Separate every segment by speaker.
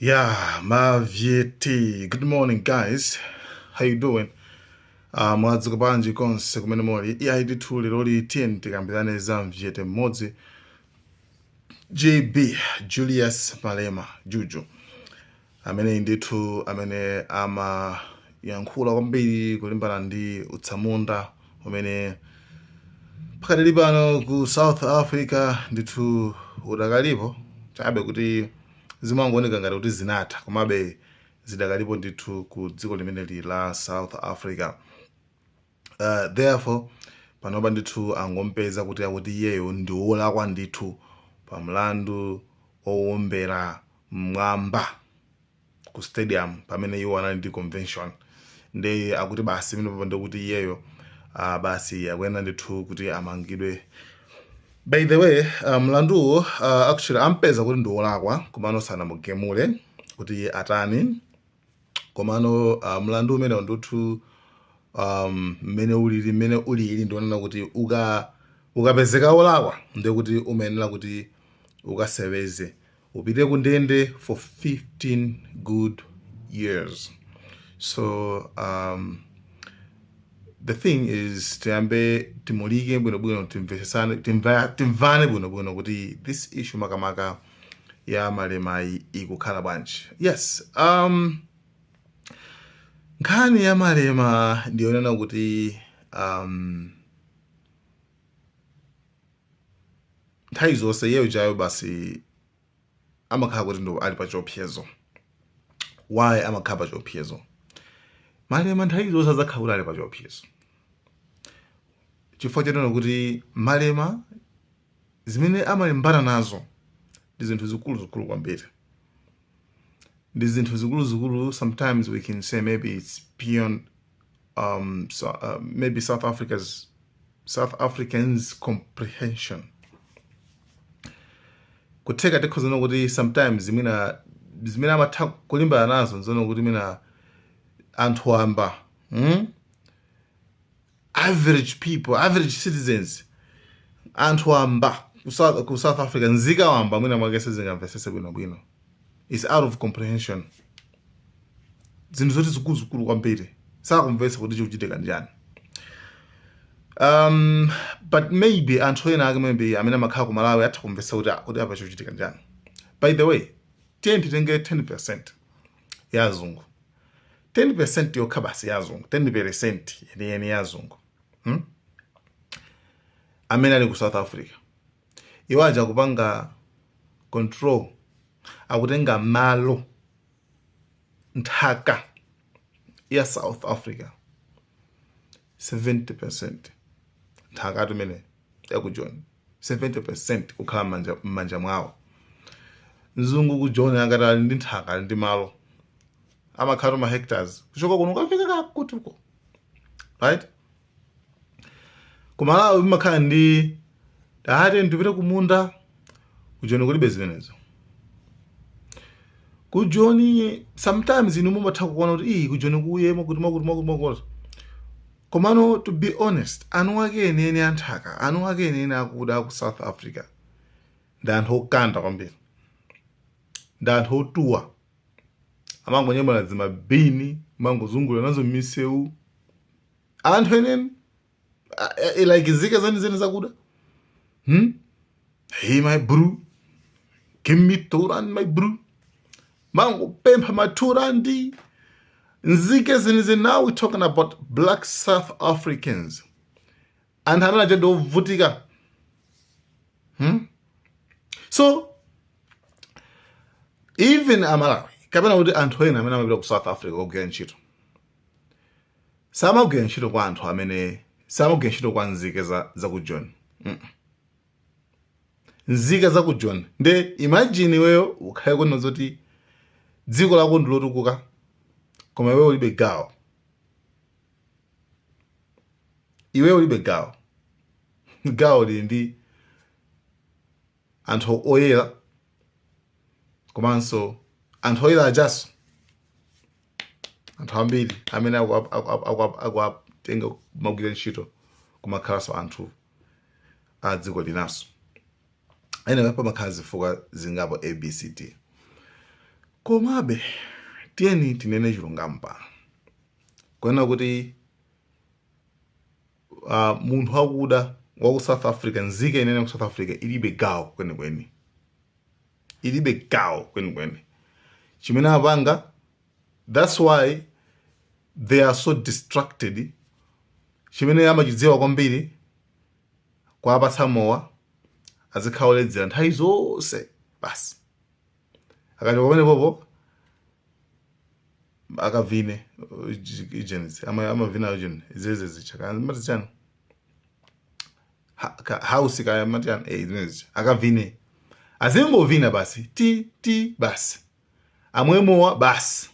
Speaker 1: Yeah, Mavyete. Good morning, guys. How you doing? Mwadzuka bwanji konse kumene muli? Iyayi ndithu, lero tiyeni tikambirane za mvyete mmodzi, JB, Julius Malema, Juju, amene ndithu amene amayankhula kwambiri kulimbana ndi utsamunda umene pakadali pano ku South Africa ndithu udakalipo chabe, kuti zimangooneka ngati kuti zinatha, komabe zidakalipo ndithu ku dziko limeneli la South Africa. Therefore panopa ndithu angompeza kuti akuti iyeyo ndi wolakwa ndithu pa mlandu owombera mmwamba ku stadium pamene iwo anali ndi convention. Ndi akuti basi pamenepopa ndikuti iyeyo basi akuyenera ndithu kuti amangidwe. By the way, mlanduwo actually ampeza kuti ndi wolakwa, komano sanamugemule kuti atani. Komano mlandu umenewo ndithu, mmene ulili ndionena kuti ukapezeka wolakwa, ndikuti umayenera kuti ukaseweze, upite ku ndende for 15 good years. So the thing is, tiyambe timulike bwinobwino, timvesesane, timvane bwinobwino kuti this issue makamaka ya Malemayi ikukhala bwanji. Yes, nkhani ya Malema ndiyonena kuti nthawi zonse iyeyo chayo basi amakhala kuti ndo ali pa chiopsezo. Why amakhala pa chiopsezo Malema? Nthawi zonse adzakhala kuti ali pa chiopsezo chifukwa chonena kuti Malema zimene amalimbana nazo ndi zinthu zikuluzikulu kwambiri, ndi zinthu zikuluzikulu. Sometimes we can say maybe it's beyond so, maybe South Africans' comprehension. Kutheka tikhozana kuti sometimes mina zimene amatha kulimbana nazo nzoona kuti mina anthu wamba, Average people, average citizens, anthu wamba ku South Africa, nzika wamba, mwina mwake sizingamvesese bwinobwino. It's out of comprehension, zinthu zoti zikuluzikulu kwambiri, sakumvetsa kuti chikuchitika njani. But maybe anthu ena ake, maybe amene amakhala ku Malawi, atha kumvetsa kuti kuti apa chikuchitika njani. By the way, tiye titenge 10% ya azungu, 10% yokha basi ya azungu, 10% yeniyeni ya azungu, Amene ali ku South Africa, iwo aja akupanga control, akutenga malo, nthaka ya South Africa 70%. Nthaka tumene yaku Joni 70% kukhala m'manja mwawo. Mzungu ku Joni akati ali ndi nthaka, ali ndi malo, amakhala ma hectares kuchoka kuno kafika kakutuko, right? Kumalawi mumakhala ndi ati ndipite kumunda. Kujoni kulibe zimenezo. Kujoni sometimes inu mumatha kuona kuti iyi kujoni kuye makuti makuti makuti makuti, komano to be honest, anu ake enieni anthaka, anu ake enieni akuda ku South Africa ndi anthu okanda kwambiri, ndi anthu otuwa, amangonyamula zimabini, mangozungulira nazo m'misewu. Anthu eneni like nzika zenizeni zakuda, Hey my bro, give me R2, my bro. Mangopempha ma R2. Nzika zenizeni. Now we talking about black South Africans, anthu amene aja ndi ovutika, So even Amalawi kapena kuti anthu ena amene amapita ku South Africa kugwira ntchito, samagwira ntchito kwa anthu amene, samagwira ntchito kwa nzika za ku Joni. Nzika za ku Joni. Nde imagine iweyo ukhale kuno zoti dziko lako ndi lotukuka, koma iweyo ulibe gawo, iweyo ulibe gawo. Gawo lili ndi anthu oyera, komanso anthu oyera ajaso, anthu ambiri amene akuwatenga kumagwira ntchito kumakhalanso anthu a dziko linaso. Anyway, pamakhala zifukwa zingapo, ABCD. Komabe tiyeni tinene chilungamo pano kunena kuti munthu wakuda wa ku South Africa, nzika inene ku South Africa, ilibe gawo kwenikweni, ilibe gawo kwenikweni chimene apanga. That's why they are so distracted. Chimene amachidziwa kwambiri, kuwapatsa mowa, azikhala oledzera nthawi zonse basi. Akachoka pamenepopo akavine ijeni, amavina ijeni zeze zicha mati chani, house kaya mati chani, zimene zicha akavine, azingovina basi, ti ti basi, amwe mowa basi.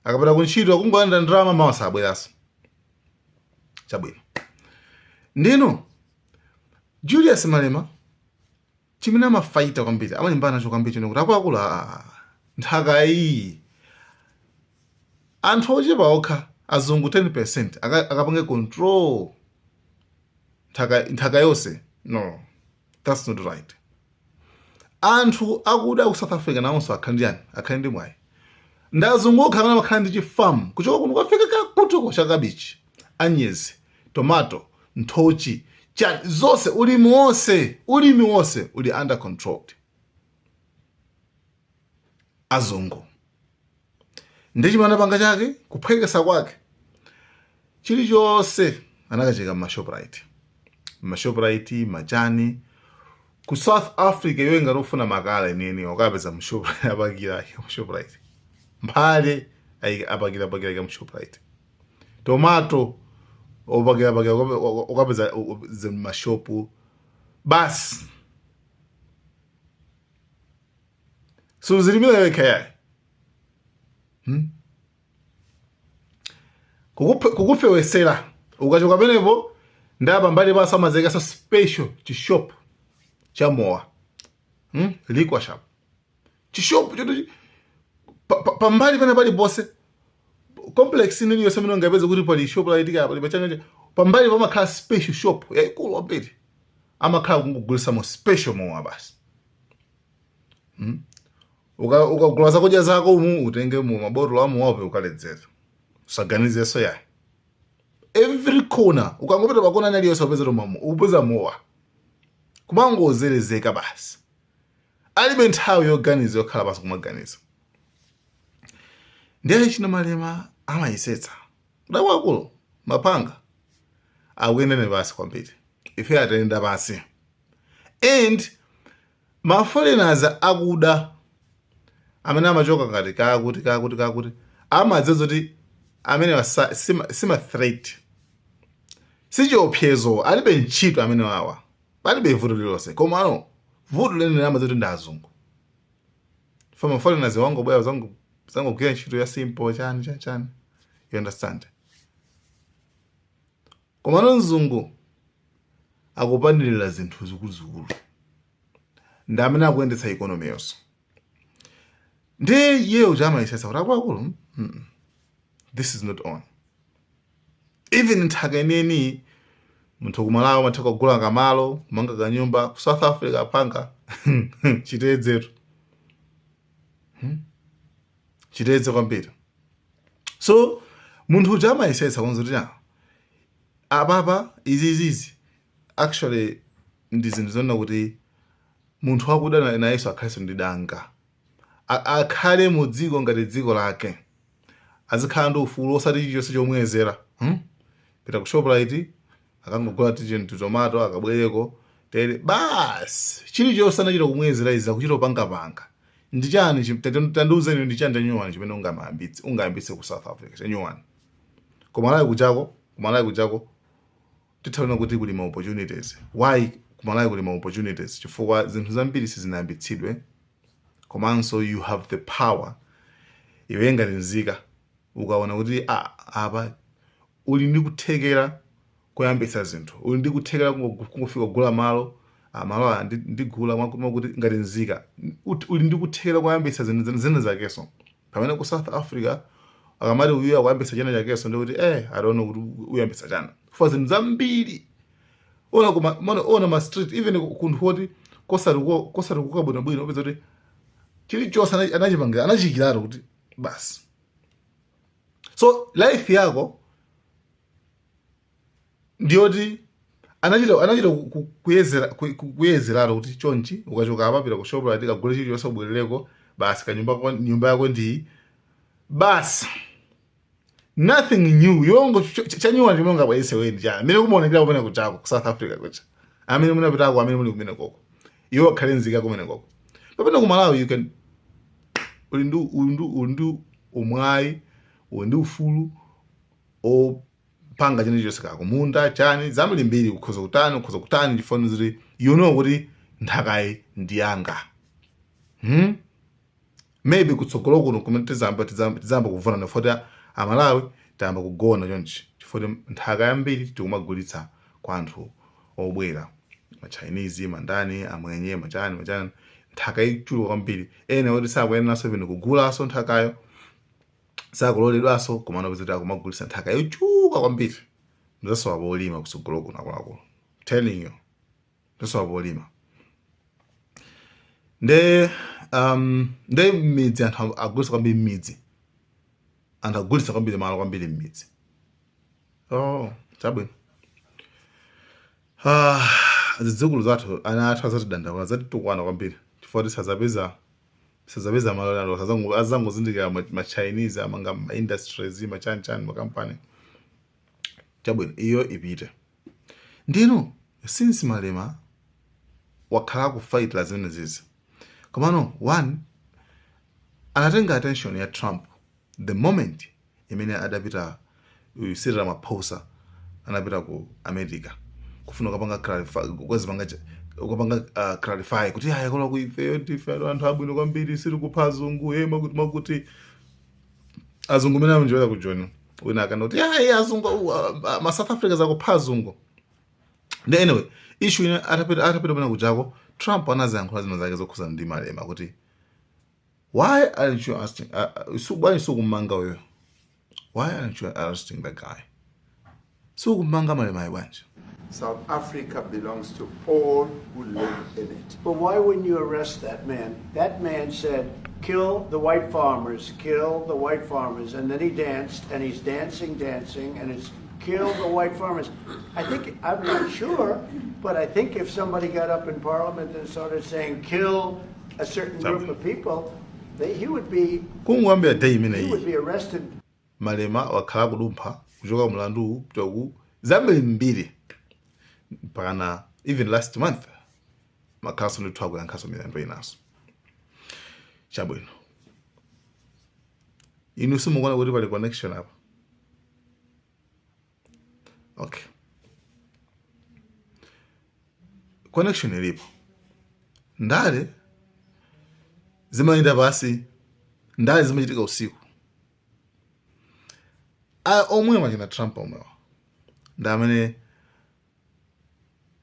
Speaker 1: Akapita kuntchito akungolandira ndalama, mawa sabweranso. Chabwino, ndino Julius Malema chimene amafaita kwambiri, amalimbana nacho kwambiri chino, kuti akuluakulu, nthaka iyi anthu ochepa okha, azungu 10%, akapange control nthaka yonse. No, that's not right. Anthu akuda ku South Africa nawonso akhale ndi yani, akhale ndi mwayi. Ndi azungu okha amene amakhala ndi chifamu kuchoka kuno kwafika kakutuko cha kabichi, anyezi, tomato, nthochi, chani zonse, ulimi wonse, ulimi wonse uli under controlled azungu. Ndi chimene anapanga chake, kuphwekesa kwake, chilichonse anakacheka mmaShoprite, mmaShoprite machani ku South Africa. Iwe ngati ufuna makala enieni, ukapeza muShoprite, apakira muShoprite. Mphale apakira apakira ika muShoprite. Tomato opakira apakira ukapeza mmashopu basi. Suzilimira wekha yayi, Kukufewesera ukachoka pamenepo, ndapa pambali paso amazekaso special chishop cha mowa, Liquor shop, chishop choti pambali pene paliponse, complex ino iliyonse amene ungapeze kuti pali shop laitika, pali pachanga, pambali pamakhala special shop yayikulu kwambiri, amakhala kungogulisamo special mowa basi, Ukagula zakudya zako umu, utenge mu mabotolo amowape, ukaledzera, usaganizenso yayi. Every corner ukangopita, pakona iliyonse upeza tomamu, upeza mowa, kumangozerezeka basi. Alibe nthawi yoganiza, yokhala pasi kumaganiza. Ndiye chino Malema amayesetsa akuluakulu, mapanga akuyendene pasi kwambiri, ife atayenda pasi. And ma foreigners akuda amene amachoka ngati kakuti kakuti kakuti, amadziwa zoti amene sima threat, sichiopsezo, alibe ntchito amene wawa, palibe vuto lililonse. Koma ano vuto lenene amadziwa kuti ndi azungu fa ma foreigners wangobwera zangogwira ntchito ya simple, chani chani chani, you understand? Koma ano mzungu akupanilira zinthu zikuluzikulu, ndi amene akuyendetsa economy yonse. Ndiye iye uja amayesetsa kuti akuluakulu, this is not on. Even nthaka ineni, munthu kumalawi amatha kugula kamalo, kumanga kanyumba. Ku South Africa apanga chitedzetu, Chitedze kwambiri. So munthu uja amayesetsa kuonza kuti apapa izizizi actually ndi zinthu zonena kuti munthu wakuda nayenso akhalenso ndi danga, akhale mu dziko ngati dziko lake, azikhala ndi ufulu, osati chilichonse chomwezera, Pita ku Shoprite, akangogula tichinthu tomato, akabwereko tere basi. Chilichonse anachita kumwezera, izi akuchita kupangapanga. Ndi chani tandiuzeni, ndi chani chanyuwani chimene ungamayambitse ku South Africa chanyuwani? Kumalawi kuchako, kumalawi kuchako tithaona kuti kuli ma opportunities. Why kumalawi kuli ma opportunities? Chifukwa zinthu zambiri sizinayambitsidwe, komanso you have the power. Iwe ngati nzika ukaona kuti apa uli ndi kuthekera kuyambitsa zinthu, uli ndi kuthekera kungofika kugula malo, malo aya ndigula mwakuti ngati nzika uli ndi kuthekera kuyambitsa zinthu zina zakenso. Pamene ku South Africa akamati uyu akuyambitsa china chakenso, ndikuti I don't know kuti uyambitsa chani, chifukwa zinthu zambiri ona kuma ona ma street, even kunthu kuti kosati kuka bwinobwino, upeza kuti Chilichonse anachipangira, anachiyikiratu kuti basi. So life yako ndiyoti anachita kuyezeratu kuti chonchi, ukachoka apa pita ku Shoprite, kagule chilichonse, ubwerereko, basi, kanyumba nyumba yako ndiyi, basi, nothing new. Yongo chanyuwa chomwe ungabweretse weni chani amene kumaonekera kumene kuchako ku South Africa kucha, amene munapitako, amene muli kumene koko, iwo akhale nzika kumene koko. Pamene ku Malawi you can uli ndi umwayi, uli ndi ufulu opanga china chilichonse, kako munda, chani, zambirimbiri, ukhoza kutani, chifukwa ziti you know kuti nthakayi ndi yanga, Maybe kutsogolo kuno kumene tizamba kuvuna nefoti Amalawi tayamba kugona chonchi, chifukwa nthaka yambiri tikumagulitsa kwa anthu obwera, ma Chinese, mandani, amwenye, machani machani. Nthaka ichuluka kwambiri, ena oti sakuyeneranso even kugulanso nthakayo, sakuloledwanso, komano pezeti akumagulitsa nthaka yochuluka kwambiri. Mzasowa polima kutsogolo kuno, akuluakulu, telling you, mzasowa polima. Nde m'midzi anthu agulitsa kwambiri, m'midzi anthu agulitsa kwambiri malo kwambiri m'midzi. Oh, chabwino. Ah, zidzukulu zathu, ana athu azatidandaula, azatitukwana kwambiri chifukwa tisazapeza malo alo, azangozindikira ma Chinese amanga ma industries, machanichani, makampani. Chabwino, iyo ipite. Ndino since Malema wakhala kufaitira zimene zizi, komano one anatenga attention ya Trump the moment imene adapita uyu Cyril Ramaphosa, anapita ku America kufuna kukapanga clarify, kukazipanga kukapanga clarify kuti aya kola kuifeyo ndife anthu abwino kwambiri, siri kupha azungu, ye makuti makuti azungu mene amunjoya kujoni wina akana kuti ayi azungu, ma South Africa zakupha azungu. Ndi anyway, issue ine atapita pena kuchako, Trump anaziyankhula zina zake zokhuzana ndi Malema kuti why aren't you asking, bwanji sukumanga uyo? Why aren't you arresting the guy? Sukumanga Malemayo bwanji?
Speaker 2: South Africa belongs to all who live in it.
Speaker 3: But why wouldn't you arrest that man? That man said, "Kill the white farmers, kill the white farmers." And then he danced, and he's dancing, dancing, and it's "kill the white farmers." I think, I'm not sure, but I think if somebody got up in Parliament and started saying, "Kill a certain group of people," he
Speaker 1: Kungoyambira day
Speaker 3: he
Speaker 1: imeneyi
Speaker 3: would be arrested.
Speaker 1: Malema wakhala kudumpha kuchoka mlandu kupita ku zambirimbiri, mpakana even last month makhalanso ndithu akuyankhaso milandu inaso. Chabwino, inu simukuona kuti pali connection apa? Okay, connection ilipo. Ndale zimayenda pasi, ndale zimachitika usiku. Omwe machina Trump omwewa ndi amene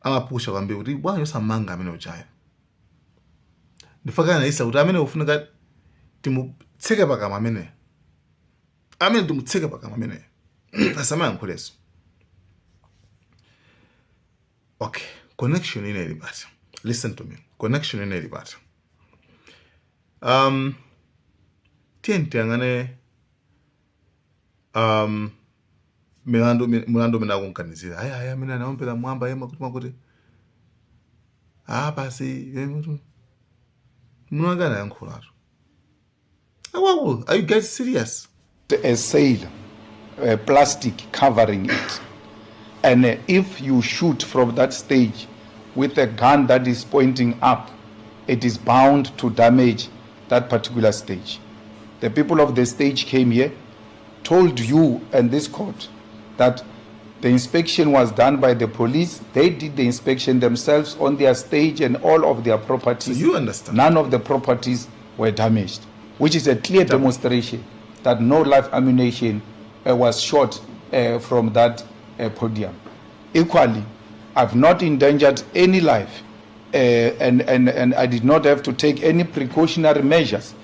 Speaker 1: amapusha kwambiri kuti bwanji osamanga amene uchayo. Ndifakana isa kuti amene ufunika timutseke pakamwa, amene timutseke pakamwa, amene asamayankhulenso. Okay, connection ine ili pati? Listen to me, connection ine ili pati? Tiye tiyang'ane milandu, mulandu umene akunkanizira. Ayi, ayi, amene anaombera mwamba ye makuti makuti, ah, basi, muno anga anayankhulatu. Akuluakulu, are you guys serious?
Speaker 2: A sail, plastic covering it. And if you shoot from that stage with a gun that is pointing up, it is bound to damage that particular stage. The people of the stage came here, told you and this court that the inspection was done by the police. They did the inspection themselves on their stage and all of their properties.
Speaker 1: So you understand.
Speaker 2: None of the properties were damaged, which is a clear demonstration that no live ammunition was shot from that podium. Equally, I've not endangered any life, and I did not have to take any precautionary measures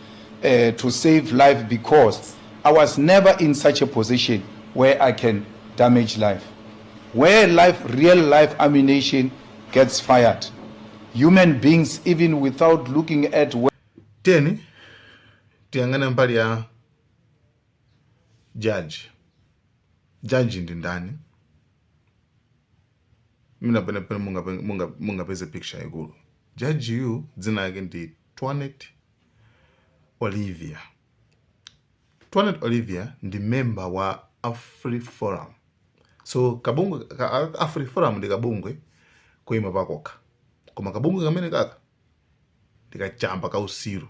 Speaker 2: to save life because I was never in such a position where I can damage life. Where real life ammunition gets fired, human beings, even without looking at where
Speaker 1: Teni Tiyang'ane mbali ya judge. Judge ndi ndani? Mina penepene mungapeze picture ikulu. Judge yu dzina yake ndi Twanet Olivia. Twanet Olivia ndi member wa AfriForum. So kabungwe AfriForum ndi kabungwe koyima pakokha, koma kabungwe kamene kaka ndi kachamba kausiru.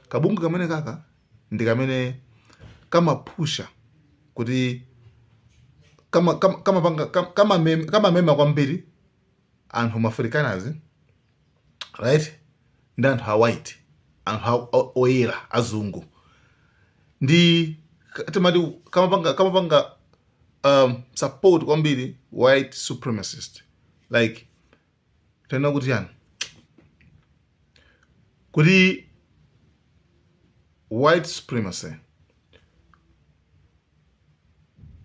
Speaker 1: Kabungwe kamene kaka ndi kamene kamapusha kuti kamapanga kamamema kwambiri anthu ma Afrikaners, right, ndi anthu a white, anthu oyera, azungu. Ndi timati kamapanga support kwambiri white supremacist, like tena kuti yani, kuti white supremacy,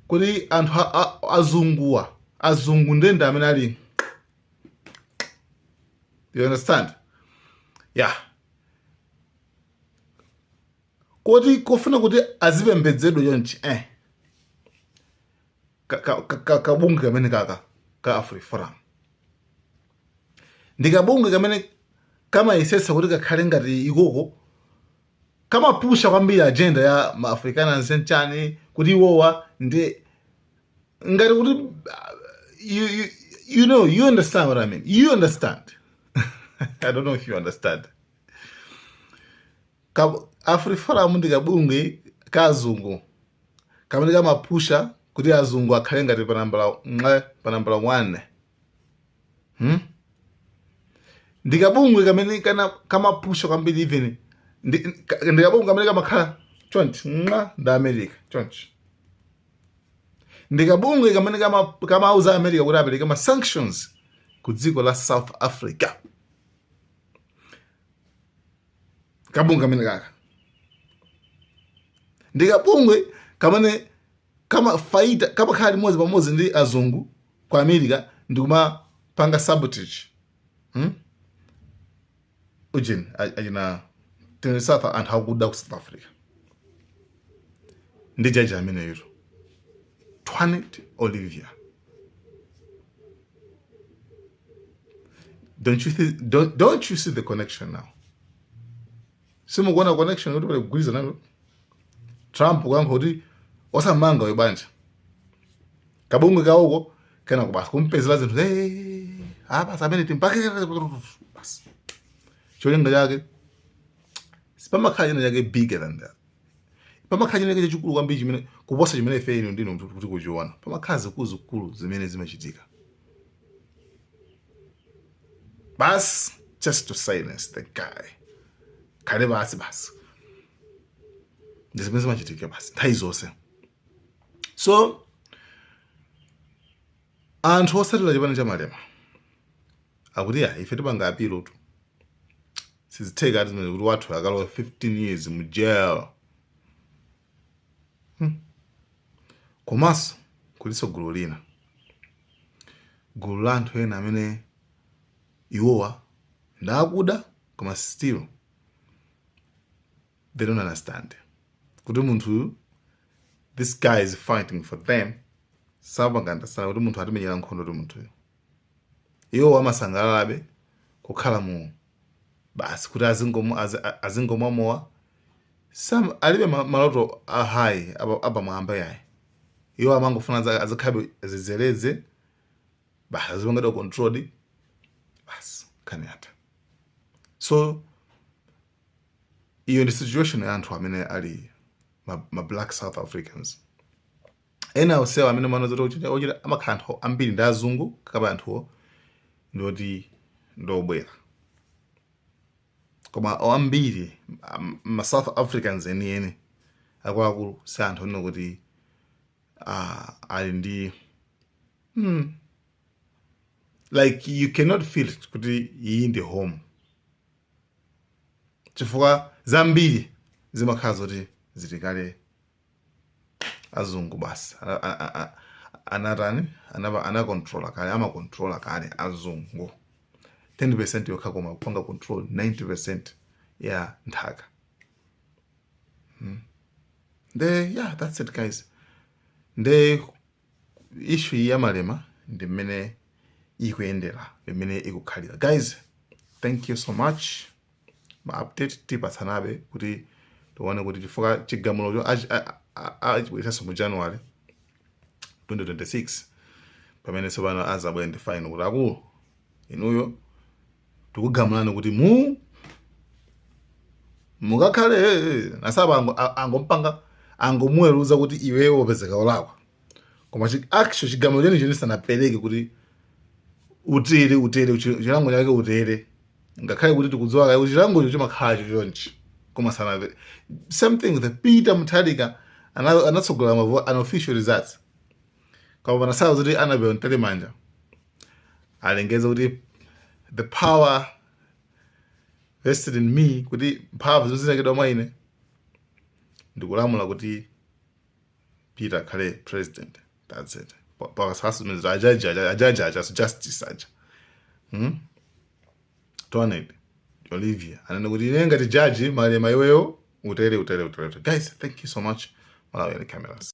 Speaker 1: kuti anthu azunguwa, azungu ndende amene ali, you understand? Yeah, koti kofuna kuti azipembedzedwa chonchi, kabungwe kamene kaka ka AfriForum ndi kabungwe kamene kamayesetsa kuti kakhale ngati ikoko kamapusha kwambiri agenda ya ma-Afrikaners nchani, kuti iwowa ndi ngati kuti you understand what I mean. You understand? I don't know if you understand. AfriForum ndi kabungwe ka azungu kamene kamapusha kuti azungu akhale ngati pa nambala 1. Ndi kabungwe kamene kana kamapusha kwambiri, even ndi kabungwe kamene kamakhala chonchi mwa ndi America chonchi. Ndi kabungwe kamene kamauza America kuti apereke ma sanctions ku dziko la South Africa. Kabungwe kamene kaka ndi kabungwe kamene kamafaita, kamakhala limodzi pamodzi ndi azungu ku America ndi kumapanga sabotage, Ujeni achina tene South, anthu akuda ku South Africa. Ndi jaji ameneyo, Twanet Olivia. Don't you see the connection now? Simukuona connection kuti pali kugwirizana nalo? Trump kuyankha kuti osamanga uyo banja, kabungwe kawoko kena kubasa kumpezera zinthu, hey, apa amene timpake basi. Cholinga chake sipamakhala china chake bigger than that. Pamakhala china chake chachikulu kwambiri chimene kuposa chimene ife ino ndino kuti kuchiona. Pamakhala zikuluzikulu zimene zimachitika basi just to silence the guy, khale basi basi. Ndi zimene zimachitika basi nthawi zonse. So anthu osatira chipani cha Malema akuti ya, ife tipanga appeal tu, sizitheka ati zimene kuti wathu akalowa 15 years mu jail. Komanso kulinso gulu lina, gulu la anthu ena amene iwowa ndakuda, koma still they don't understand kuti munthu, this guy is fighting for them. Sapanga understand kuti munthu atimenyera nkhondo, kuti munthuyo iwo amasangalalabe kukhala mu basi kuti azingomwa mowa. Sam alibe maloto a high apamwamba yayi. Iwo amangofuna azikhabe zidzeleze basi, azipangidwa controlled basi, nkhani yatha. So iyo ndi situation ya anthu amene ali ma black South Africans. Ena onsewa amene mana zoti ochita amakhala anthu ambiri ndi azungu kapa anthuwo ndoti ndobwera, koma ambiri ma South Africans enieni akuluakulu si anthu onena kuti ali ndi like you cannot feel it kuti iyi ndi home, chifukwa zambiri zimakhala zoti zitikale azungu basi. Anatani, anakontrola kale, amakontrola kale azungu 10% yokha, koma kupanga control 90% ya nthaka. Nde yeah, that's it, guys. Nde issue iyi ya Malema ndi mmene ikuyendera, ndi mmene ikukhalira. Guys, thank you so much. Ma update tipatsanabe kuti tione kuti, chifukwa chigamulocho achibweretsanso mu January 2026, pamene tsopano azabwere ndi final kuti, akulu, inuyo tikugamulani kuti mukakhale nasaba. Angompanga, angomuweruza kuti iweyo wapezeka olakwa, koma actual chigamulo chenicheni sanapereke kuti utere, utere, chilango chake utere, ngakhale kuti tikudziwa kale kuti chilangocho chimakhala chonchi, koma sanape. Same thing with the Peter Mutharika, anatsogola ma unofficial results, koma panasala kuti Annabel Mtalimanja alengeze kuti "the power vested in me", kuti mphamvu zozinakedwa mwa ine, ndikulamula kuti Peter akhale president. That's it. Pakasasa zimene ajaji aja, ajaji aja, justice aja, Twanet Olivia anene kuti ine ngati jaji, Malema, iweyo utere, utere, utere, utere. Guys, thank you so much. Malawi Cameras.